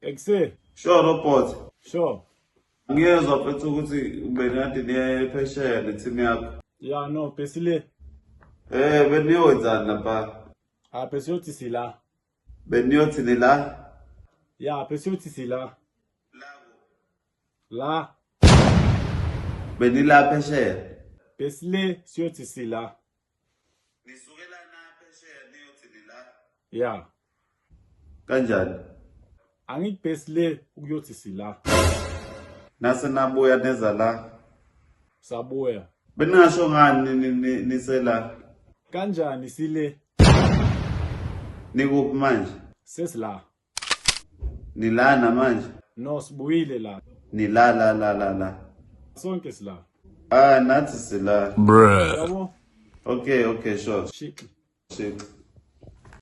Ekuse. Sure robot. Sure. Ngiyezwa mfethu ukuthi benade niye phesheya ne-team yakho. Ya no, besile. Eh beniyowenzani lapha? Ah besiyothi sila. Beniyothi nila? Ya besiyothi sila. La. Benila phesheya. Besile siyothi sila. Nisukela na phesheya niyothi nila? Ya. Kanjani? Angithi besile ukuyothi sila. Nase nabuya neza la. Sabuya. Beningasho ngani nisela? Kanjani sile? Nikuphi manje? Sesila. Nilana manje? No, sibuyile la. Nila la la la la. Sonke sila. Ah, nathi sila. Bruh. Yabo. Okay, okay, sure. Shixi. Shixi.